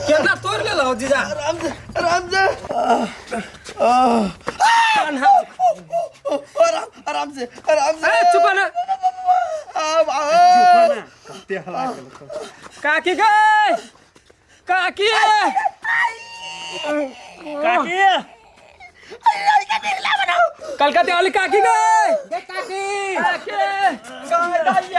केना तोड़ लेलहो जीजा आराम से, आराम से। कान्हा आराम, आराम से, आराम से। ए चुप ना। आ, आ, कते हला केलक। काकी गए, काकी। काकी। कलकत्ते वाली काकी गए। काकी। काकी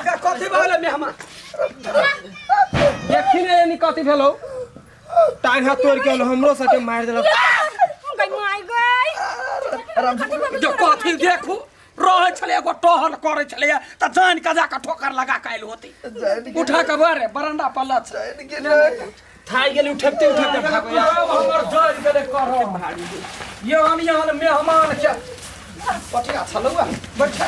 का कथी भेल मेहमान? देखी ने एनी कथी भेलो? टांग हाथ तोड़ के हमरो सबके मारि देलक। गई माय गई। आराम से। जो कथी देखू रहै छलै, एगो टहल करै छलै तऽ जान के जाके ठोकर लगा के आयल होती। उठा के बारे बरंडा पर लच जान के नहीं। थाई गेली, उठकते उठकते भागो यार। हमर जरि गेलै करम भारी। यहन यहन मेहमान के पटिया छलौ बैठा।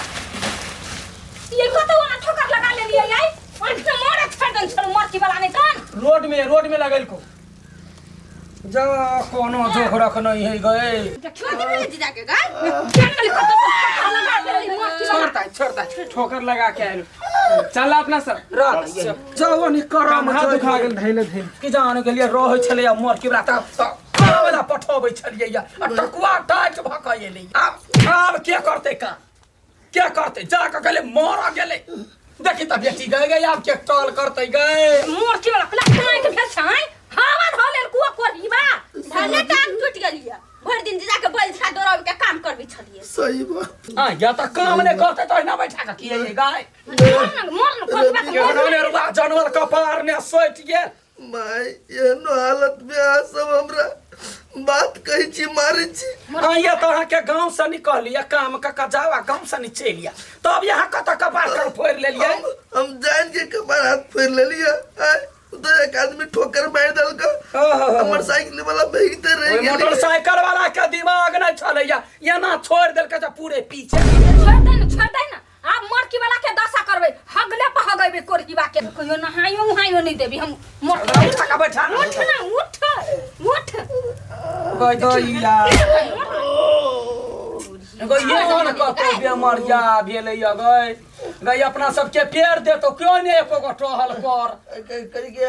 ये कतौ अहाँ ठोकर लगा लेलियै आई ओहिसँ मरे छोड़ि देने छलहुँ मरकी वाला नहि तहन। रोड में लगल को जा कोनो जोखरक नहीं है गए। देखियो कथी भेलै जीजा के गई? केना गेलै कतौ से ठोकर लगा देलियै मरकी वाला। छोड़ दे, छोड़ दे, ठोकर लगा के आयल। चल अपना सब। रह जाओ नि करम। हाथ दुखा गेल धैले धैले। कि जान गेलियै रहै छलै आ मरकी वाला तऽ वाला पठबै छलियै आ टकुआ टाइट भऽ कऽ एलै। आब के करतै काम? के करतै? जा कऽ गेलै मर गेलै। देखी तऽ बेटी गए गए, आब के टल करतै गए? मरकी वाला प्लास्टिक के भेल छै, हवा धऽ लेल कुआ कोढ़ीबा। भने टांग टूटि गेलियै, भरि दिन जीजा के बैल छा दौड़ाबै के काम करबै छलियै। सही बात। आ या तऽ काम नहि करतै तऽ एहिना बैठा कऽ की अइयै गाय? मर न, मर न कोढ़ीबा के मर। केहनो रुआ जानवर कपार ने सटि गेल। माय, एहनो हालत में अहाँ सब हमरा बात कहै छी, मारै छी। हाँ, ये तऽ अहाँके गाँव से निकलियै काम कऽ कऽ जाउ आ गाँव से चलि आ, तब यहाँ कतऽ कपार कर फोड़ि लेलियै? हम जान के कपार हाथ फोड़ि लेलियै। आय, तो एक आदमी ठोकर मारि देलक, हमर साइकिल वाला भागिते रहि गेलै। मोटरसाइकिल वाला के दिमाग नहि छलैया, एना छोड़ि देलकै जे पूरे पीछे। छोड़ दे न, छोड़ दे न। आब मरकी वाला के दशा करबै, हगले पर हगेबै कोरहीबा के। कहियो नहाइयो उहाइयो नहि देबी हम मरकी। उठा के बैठा न। उठ ना, उठ उठ। गई दैया गई, एहन कतौ बेमरिया भेलैया गई गई, अपना सबके पेड़ देतौ क्यों ने एको गो टहल कर। करी के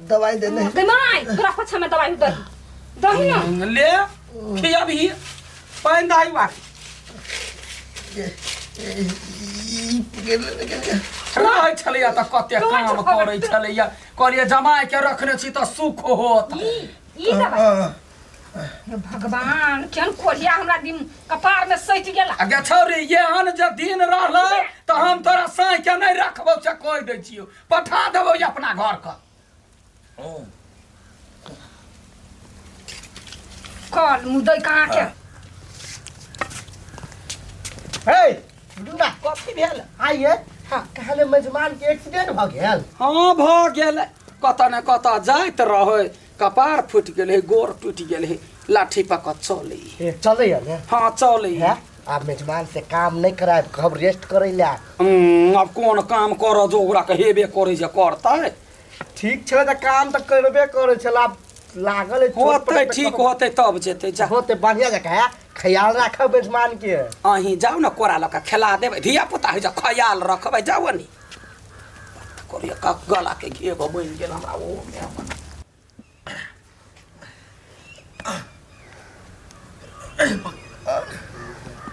दवाई देने। गई माय, तोरा पछा में दवाई दही दही न। ले खियाबही पानि दही बा। रहै छलैया तऽ कते काम करै छलैया, कहलियै जमाय के रखने छी तऽ सुख होत। ई दवाई, हे भगवान, केहन कोढ़िया हमरा दिन कपार में सटि गेला। आ गे छौरी, एहन जे दिन रहलै तऽ हम तोरा साँइ के नहि रखबौ से कहि दै छियौ, पठा देबौ अपना घर के। कल मुदै कहाँ के। हे रुडा। कथी भेल? आइए। हाँ, कहले मेजबान के एक्सीडेंट भ गेल। हाँ, भऽ गेल। कतऽ ने कतऽ जाइत रहै, कपार फूटि गेल है, गोड़ टूटि गेल है, लाठी पकड़ चलै। ए, चलै है ने? हाँ, चलै है। आब मेजबान से काम नहीं करायब, कहब रेस्ट करै ला। आब कोन काम करऽ जो ओकरा के हेबे करै जे करतै। ठीक छलै तऽ काम तऽ करबे करै छलै, आब लागल है चोट होतै पटक। ठीक होतै तब जेतै, जा। होतै बढ़िया जकाँ है, ख्याल राखब मेजबान के। अहीं जाउ ने, कोरा लऽ कऽ खेला देबै, धिया पुता होइ छै, ख्याल रखबै, जाउ नी। करिया का गला के घेघ बनि गेल हमरा ओहोमे अपन।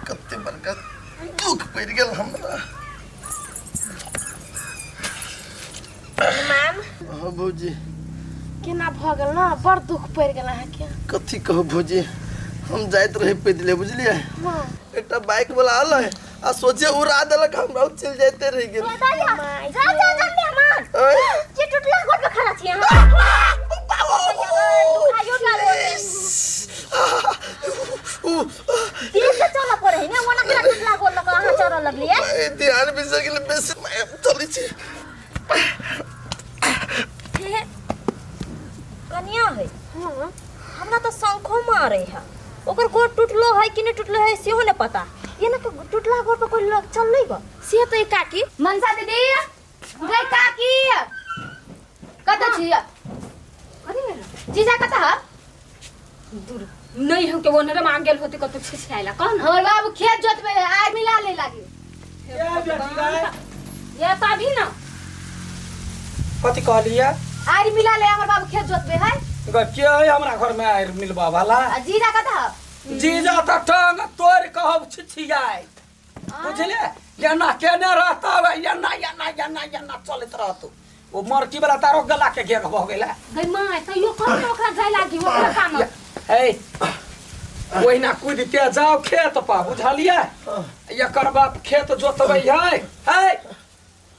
कते बड़का दुख पड़ि गेल हमरा। मैम। हाँ भौजी। केना भऽ गेल ने? बड़ दुख पड़ि गेल अहाँके। कथी कहू भौजी, हम जाइत रही पैदले, बुझलियै? एकटा बाइक वाला आल आ सोचे उड़ा देलक हमरा, चलि जाइते रहि गेल। जा जा जा मेहमान। आँय? ये टुटला गोड़ पे खड़ा छी अहाँ। दुखाइयो गेल होतै। तेज से चलऽ पड़ै है ने, ओना केना टुटला गोड़ लऽ कऽ अहाँ चढ़ऽ लगलियै? ए, ध्यान बिसरि गेलै बेसी, चलै छी। हे, कनिया है, हमरा तऽ शंखो मारे है। ओकर गोड़ टूटलो है कि नहीं टूटलो है सेहो नहीं पता। ये ना टूटला गोड़ पर कोई लोग चल गो से तो काकी। मनसा दीदी गई, काकी कतऽ छी? कथी भेल? जीजा कतऽ है? दूर नहीं हम के ओनरे मांग गेल होते कतौ छिछाइला कह न। हमर बाबू खेत जोतबे है, आइ मिला ले लागी। ये तभी ना। कथी कहलियै? आरि मिला ले हमर बाबू खेत जोतबे है। ग के है हमरा घर में आरि मिलबा वाला? आ जीजा कतऽ हौ? जीजा तऽ टांग तोड़ि कऽ हौ छिछियाइत, बुझलियै? एना केने रहता एना एना एना एना चलैत रहतौ। ओ मरकी वाला तारो गला के घेर भऽ गेलै। गई माय, तैयो कह ने ओकरा जाय लागी ओकरा काम। हे ओहिना कूदिते जाओ खेत पर, बुझलियै? एकर बाप खेत जोतबै है। हे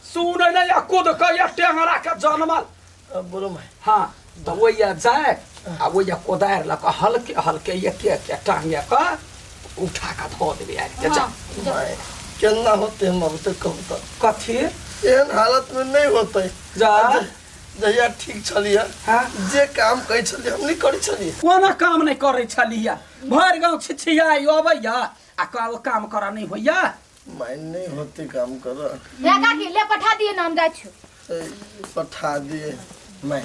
सुनै नहि या कूद कऽ या टेंगरा के जनमल। अब बोलो माय। हाँ तऽ ओहिया जाय आ ओहिया कोदारि लऽ कऽ हल्के हल्के एके एके टांगे कऽ उठा कऽ धऽ देबै आबि के। जा माय केना होते हम अब तक कहू तऽ? कथी? एहन हालत में नहीं होते। जा। जहिया ठीक छलियै हाँ? जे काम कहै छलियै हम नहीं करै छलियै। कोनो काम नहीं करै छलियै, भरि गाँव छिछियाइ अबैया आ काम करऽ नहीं होइया। माय नहीं होते काम करऽ। हे काकी ले पठा दिए ना, हम जाइ छी। पठा दिए माय।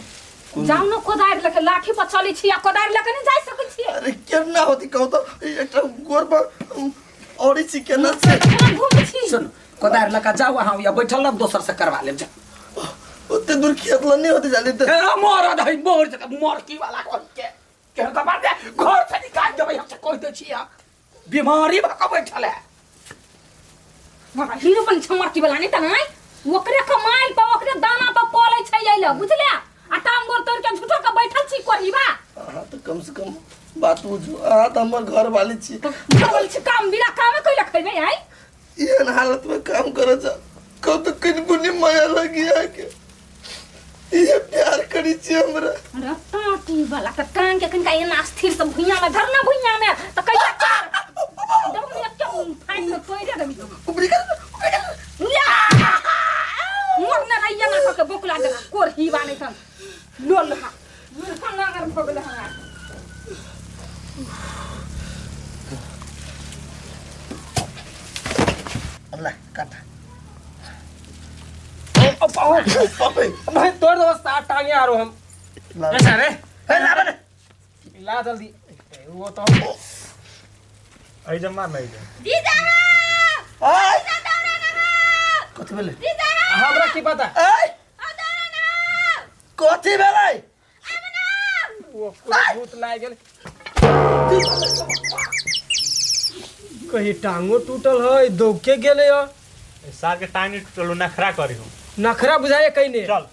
जाउ न कोदारि लऽ के, लाठी पर चलै छी आ कोदारि लऽ के नहि जा सकै छियै। अरे केना होती कहू तऽ? एकटा गोर पर औरी छी केना से केना घूमै छी? सुन कोदारि लऽ कऽ जाउ अहाँ, या बैठल रहब, दोसर से करवा लेब। जा ओते दूर खेत लऽ नहीं होती जाली तऽ। ए मरद है मर मरकी वाला कह के केहन कपार दे घर से निकालि देबै हम से कहि दै छी। हम बीमारी भऽ कऽ बैठल है। बड़ा हीरो बन छै मरकी वाला नहि तऽ नहि ओकरे कमाइल पर ओकरे दाना पर पलै छै अइले, बुझलियै? आ टांग गोड़ तोड़ि के झूठो के बैठल छी कोढ़ीबा। अहाँ तऽ कम से कम बात बुझू, अहाँ तऽ हमर घर वाली छी। घर वाली छी, काम बिना कामे कैला खैबै आइ? एहन हालत में काम करऽ जा कहू तऽ कनि बुनी माया लगी अहाँके, इहे प्यार करै छी हमरा। अरे टाटी वाला के टांग के कनिका एना स्थिर से भुइयां में धर ना, भुइयां में तऽ कहिया चार देबो ने के फाइट में तोड़ि देबी। ऊपरी कर, ऊपरी कर। मोर ने रहिया ना कके बोकला देना कोरही बाने तन लोल हा मुर्खा नागर भऽ गेलै हमरा। ला काट। भाई तोड़ दो सात टांगे आरो हम। ला। रे हे ला बने। ला जल्दी वो तो एहि जब मार नहीं। जीजा आय कथी भेलै? हमरा की पता? आय कथी भेलै? वो कोई भूत लाग गेल, कहीं टांगो टूटल है, दौके गेले है। सार के टांग नहीं टूटल, नखरा करी हूँ। नखरा बुझाए कहीं ने। चल।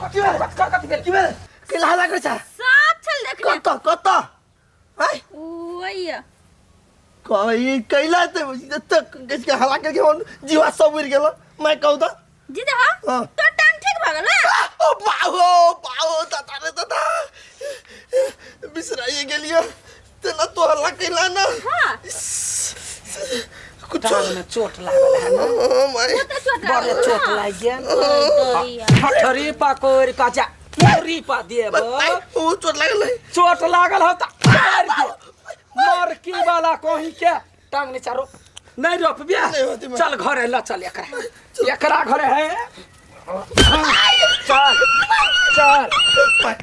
कथी भेलै? कथी भेलै? की भेलै? कैला हल्ला करै छ? साफ छल देखने। कत कत? आय ओइया कहि कैला ते एते के हल्ला करके हम जीवा सब उड़ गेल। मैं कहू तऽ जीजा हा हाँ। तो टांग ठीक भऽ गेल ने? ओ बाहो बाहो दादा रे दादा, बिसराइए गेलियै तेना तो हल्ला कैला ना। हाँ। कुछ टांग में चोट लागल है ना? ओ my. कते चोट बड़े लागल? चोट लागि गेल। ठठरी पकड़ि कऽ जा मूड़ी पर देब। ओ चोट लागल है। चोट लागल हो तऽ मारि दे मरकी वाला कहीं के। टांग नीचा रोप, नहीं रोपबे? नहीं होती मैं। चल घरे ल चल, एकरा एकरा घरे है, चल चल।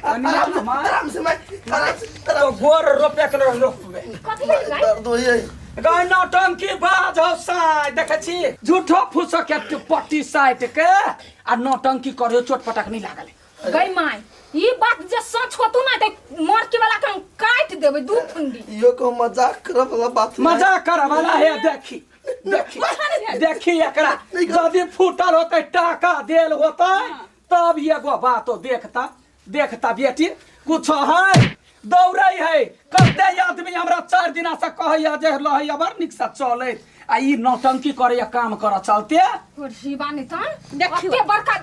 आराम से, आराम से मैं आराम से। तो गोर रोपे के रोपबे। कथी भेल गाय? दर्द होइए। गाय नौटंकी बाज हौ साइ, देखै छी झूठो फूसो के पट्टी साइट के आ नौटंकी करियो, चोट पटक नहीं लागल। गई माय, ई बात जे सच होतौ ना त मरकी वाला के हम काटि देबै दू फुंडी। इहो को मजाक करऽ वाला बात नहीं। मजाक कर वाला है। देखी देखी देखी एकरा यदि फूटल होतै, टाका देल होतै तब एगो बातो देखता देखता। बेटी कुछ है दौड़ै है कते आदमी हमरा 4 दिना से कहैया जे लहैया बड़ नीक से चलैत आ ई नौटंकी करैया काम करऽ चलते। कोरही बानी तन देखियौ। ओते बड़का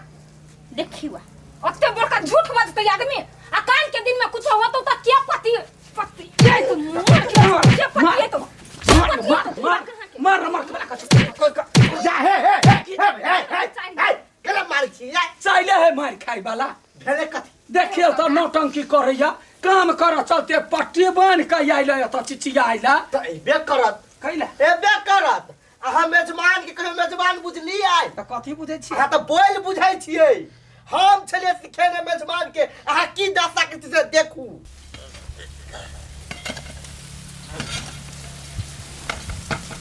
देखियौ ओते बड़का झूठ बजतै आदमी आ काल के दिन में कुछ होतौ त के पति पति ये तो मर के के पति ये तो मार मार मार मार मार के जा हे हे हे हे हे हे हे केला मारै छी या? चाइले है मार खाइ वाला। भेलै कथी? देखियौ तऽ नौटंकी करैया काम करऽ चलते पट्टी बान्हि कऽ आइले एतऽ चिचियाइला। तऽ एबे करत। कैला? एबे करत। अहाँ मेजबान के कहियो मेजबान बुझलियै? तऽ कथी बुझै छियै? अहाँ तऽ बोल बुझै छियै। हम छलियै सिखेने मेजबान के, अहाँ की दशा के से देखू।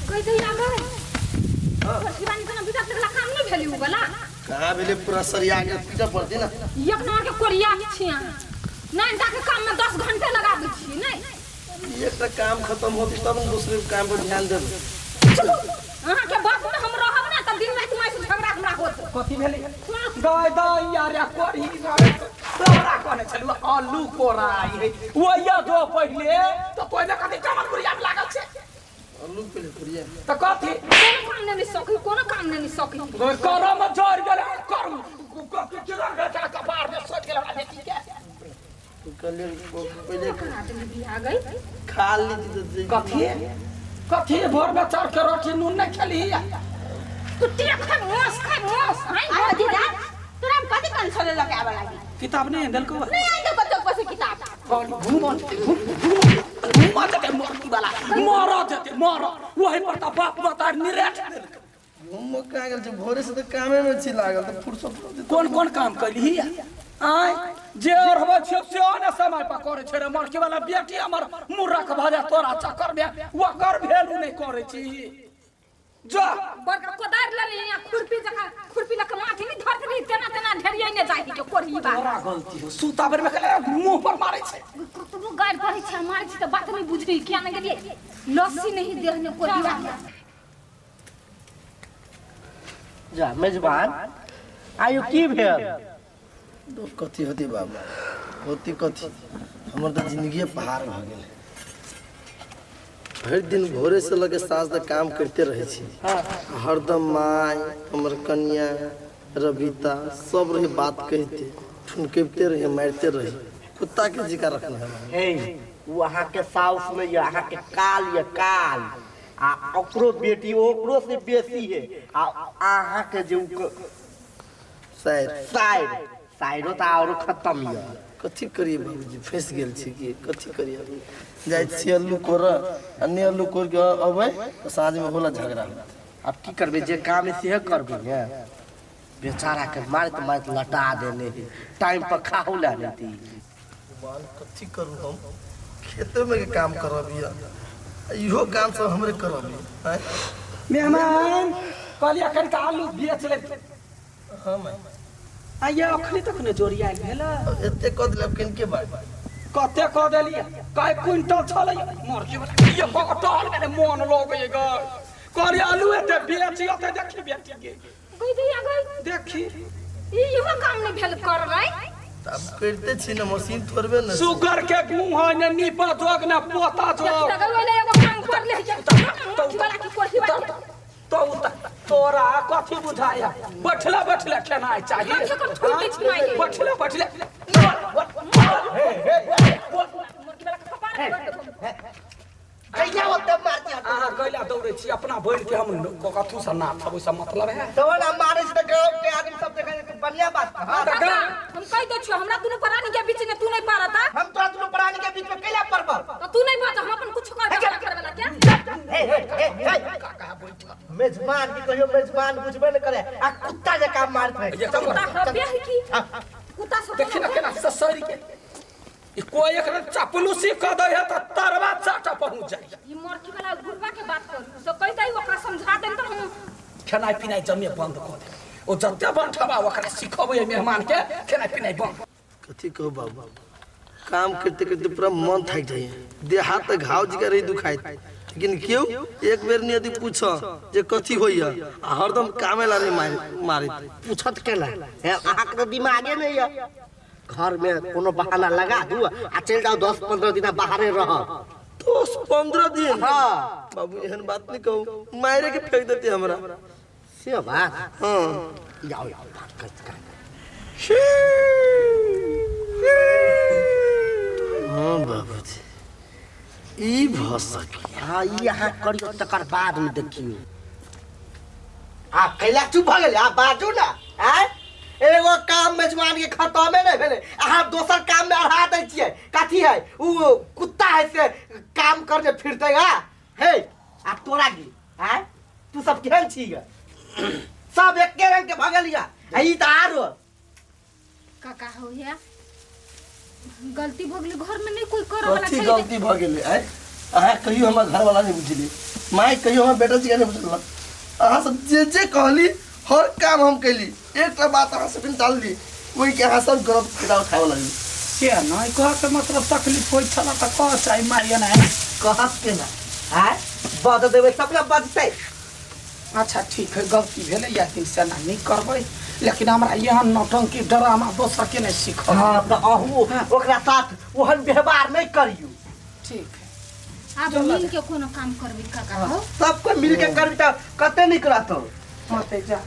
गई दैया गई। शिवानी तना बिटा तकला काम नहीं भेली उ वाला कहाँ भेलै पूरा सरिया के पीटऽ पड़तै ने एक नंबर के कोरिया छी अहाँ नहीं ताके काम में 10 घंटे लगा दै छी नहीं एकटा काम खत्म होतै तब ने दोसरे काम पर ध्यान देबै अहाँ के बाप में हम रहब ना तब दिन रात माय से झगड़ा हमरा होत कथी भेलै गाय दाई यार कोरी तोरा कहने छलु आलू कोराई है वही जो पहिले तो तोय कथी कमल गुड़िया में लागल छै आलू पहिले कोरिया तो कथी कोनो काम नहीं सकी कोनो काम नहीं सकी करम जर गेल करम किरण बेटा कपार में सोच गेल हमरा बेटी के कहलियै पहिले करा देली बियाह गई खा ली तऽ कथी कथी भोर में चार के रोटी नून नहीं खेली कुटिया खाय मांस खाय मांस आई आ दीदा तोरा हम कथी कन छोले लके आबे लागी किताब नहीं देलको नहीं आई तो कतौ पसे किताब घूम घूम घूम जेते मरती वाला मर जेते मर वही पर त बाप मतार निरेठ देलकै घूम कहाँ गेल छै भोरे से तऽ कामे में छी लागल तऽ फुर्सत कोन कोन काम कैली आय जे रहबै छै से ने समय पर करै छै रे मरके वाला बेटी हमर मुर्रख भऽ जाय तोरा चक्कर में ओकर भेलू नहि करै छी जा बड़का कोदारि लेने यहाँ खुरपी जकाँ खुरपी लऽ कऽ माथि नहि धरते रही तेना तेना ढेरियाइ नहि जाइ के कोढ़ी बा तोरा गलती हो सूता बेर में कहले मुंह पर मारै छै कतबो गारि पढ़ै छै मारै छै तऽ बात नहि बुझै किया नहि गेलियै लस्सी नहीं देह ने कोढ़ी बा जा मेजबान आयु की भेल कथी होती बाबा होती कथी हमर तऽ जिंदगिए पहाड़ भऽ गेल भरि दिन भोरे से लगे साँझ तक काम करते रहै छी हरदम माय हमर कनिया रविता सब रहे बात कहते ठुनकबिते रहे मारिते रहे कुत्ता के जिका रखने है हे ओ अहाँके साउस में ये अहाँके काल ये काल आ ओकरो बेटी ओकरो से बेसी है आ अहाँके जे उ शायर साइर साइरो तऽ आरो खत्म ये कथी करिए बाबूजी फँसि गेल छी कि कथी करिए अभी जाइ छी अल्लू कोरऽ आ नहि अल्लू कोरि कऽ अबै तऽ साँझमे होला झगड़ा आब की करबै जे काम है सेहे करबै ने बेचारा के मारैत मारैत लटा देने है टाइम पर खाहू ला नहीं दी भगवान कथी करू हम खेतेमे के काम करब यऽ इहो काम सब हमरे करब आँय मेहमान कहलियै कनिका आलू बेच ले हाँ माय आइए अखनी तक ने जोड़िया भेल एते कऽ देलब किनके बात कते कऽ देलियै कए क्विंटल छलै मर जीवन ये कटहल में मोन लगै ग कहलियै आलू एते बेच एते देखी बेटी के गई दैया गई देखी ई इहो काम नहीं भेल कर रही तऽ आब करिते छी ने मशीन थोड़बे ने छै। सुगर के मुंह है ने नीपा जोग ने पोता जोग लगल वाला एगो काम कर ले वाला की कोठी वाला तो तोरा कथी बुझाय बैठले बैठले खेनाइ चाही कम से कम छूट दै छी माय बैठले बैठले कहिया ओते मार दिया अहाँ कैला दौड़ै छी अपना बैल के हम कथू से नाथब ओहिसँ मतलब है तहन हम मारै छी तऽ गाँव के आदमी सब देखै छै बढ़िया बात हाँ तऽ काका हम कह दै छियो हमरा दुनू प्राणी के बीच में तू नहीं पारता हम तोरा दुनू प्राणी के बीच में कैला पड़ब तो तू नहीं बात हम अपन कुछ कर देबे करे वाला क्या हे हे हे हे मेजबान की कहियो मेजबान बुझबे न करे आ कुत्ता जकाँ मारैत रहे ये कुत्ता हबे है की कुत्ता सब देखी ना केना ससरि के ई कोई एक चापलूसी कऽ दै है तऽ तरवा चाटा पहुँच जाइ ई मरकी वाला गुरबा के बात कर सो कह दे ओकरा समझा दे त हम खेनाइ पिनाइ जमे बंद कऽ दे ओ जते बंठबा ओकरा सिखबै मेहमान के खेनाइ पिनाइ बंद कथी कहू बाबू काम करते करते पूरा मन थाकि जाइए देह हाथ तऽ घाव जिका रही दुखाइत लेकिन केओ एक बेर नहीं यदि पूछ जे कथी होइए आ हरदम कामे ला रही मारैत पूछत केला हे अहाँके तऽ दिमागे नहि यऽ घर में कोनो बहाना लगा दू आ चलि जाउ 10-15 दिन बाहरे रहब 10-15 दिन हाँ बाबू एहन बात नहीं कहू मारे के फेंक देते हमरा से बात हाँ जाओ जाओ बात कर कर हाँ बाबूजी ई भऽ सकी हाँ ई अहाँ करियौ तकर बाद में देखियौ आ कैला चुप भऽ गेलै आ बाजू ना आँय एगो काम मेजबान के खतमे नहीं भेलै अहाँ दोसर काम में अढ़ा दै छियै कथी है उ कुत्ता है से काम करने फिरतै हा हे आ तोरा की आँय तू सब केहन छी गे सब एके रंग के भऽ गेल या आ ई तऽ आरो काका हो या गलती भऽ गेलै घर में नहीं कोई करे वाला कथी छै गलती भऽ गेलै आँय अहाँ कहियो हमर घरवाला नहीं बुझलियै माय कहियो हमर बेटा जी नहीं बुझलक अहाँ सब जे जे कहली हर काम हम कैली। एकटा बात अहाँ सब डालली ओहि के अहाँ सब गलत फायदा उठाबऽ लगली। से नहि कहके मतलब तकलीफ होइ छल तऽ कह चाही मारिए नहि कहत केना आय बद देबै तब ने बजतै। अच्छा ठीक है, गलती भेलै या दिन से एना नहि करबै, लेकिन हमरा एहन नौटंकी ड्रामा दोसर के नहि सीखल। हँ तऽ अहूँ ओकरा साथ ओहन व्यवहार नहि करियौ। ठीक है। आब मिल के कोनो काम करबै काका हो। सब कोइ मिल के करबी तऽ कते नीक रहतौ। हँ तऽ जा।